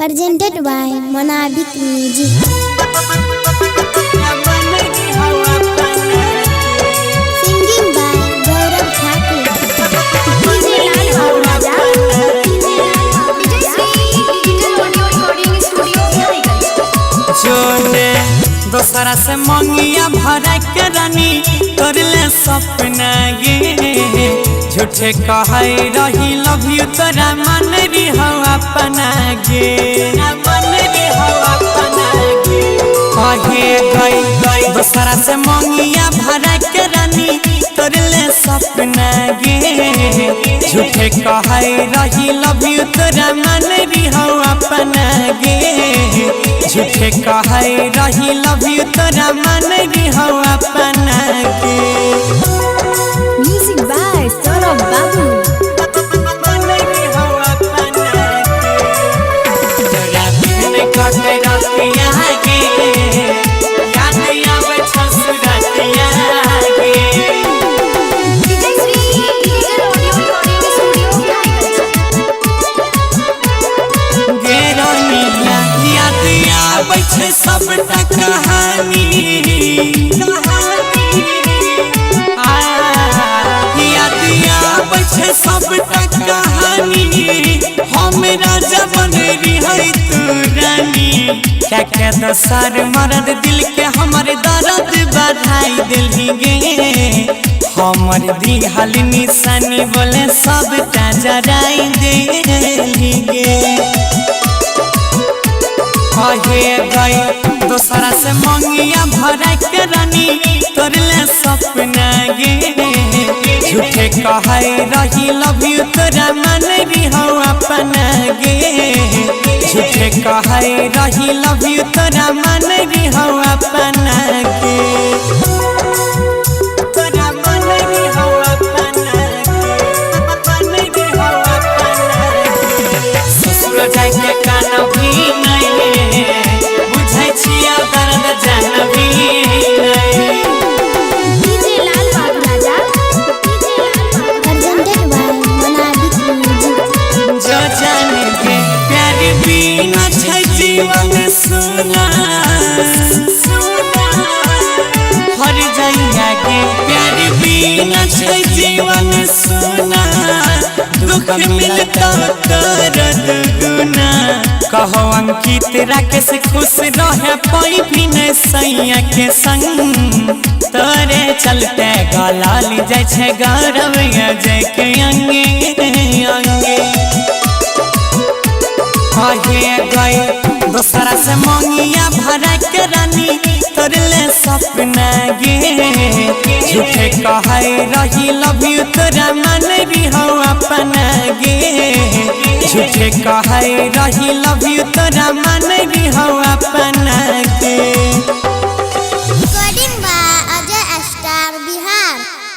Presented by Monabik Music. Singing by Gaurav Thakur. DJ Lal Babu Raja. Vijay Shri digital audio recording studio Maliganj. जोने दोसरा से मंगिया भरा के रानी करले सपना गे, झूठे कहे रही लव you तोरा मन री हो अपना गे, मन री हो अपना गे। कहे गई दोसरा से मंगिया भरा के रानी करले सपना गे, झूठे कहे रही लव you तोरा मन री हो अपना गे, झूठे कहे रही लव you तोरा मन री हो अपना गे। म्यूजिक बाय सौरभ बाबू। मन री हो अपना गे, तोरा बिन कटे रतिया गे, याद आवे छौ सुरतिया गे। Vijay Shri digital audio recording studio Maliganj. गे रानिया याद आबै छै सबटा कहानी, आ, याद आबै छै सबटा कहानी, हम राजा बन रही तू रानी। क्या क्या दोसर मरद दिल के हमर दर्द बढ़ाई दिलही गे, हमर दिहल निशानी बोले सबटा जराई देलही गे। कहे गई दोसरा से मंगिया भरा के रानी करले सपना गे, झूठे कहे रही लव you तोरा मन री हो अपना गे, झूठे कहे रही लव you तोरा मन री हो अपना गे, तोरा मन री हो अपना गे, मन री हो अपना गे। ससुर जाइके कान भी नहीं बुझै छियै दर्द जान भी नहीं। डीजे लाल बाबू राजा। Presented by Monabik Music. जो जान के प्यार बिना छै जीवन सुना, हर जइया के प्यार बिना छै जीवन सुना, दुख मिलता दर्द गुना। कहो अंकित राकेश खुश रहे पाई भी न सैया के संग, तोरे चलते गलाल जाइ छै गौरव अजय के अंगे अंगे। कहे गई दोसरा से मंगिया भरा के रानी करले सपना गे, झूठे कहे रही लव you तोरा मन री हो अपना गे, झूठे कहे रही लव you तोरा मन री हो अपना।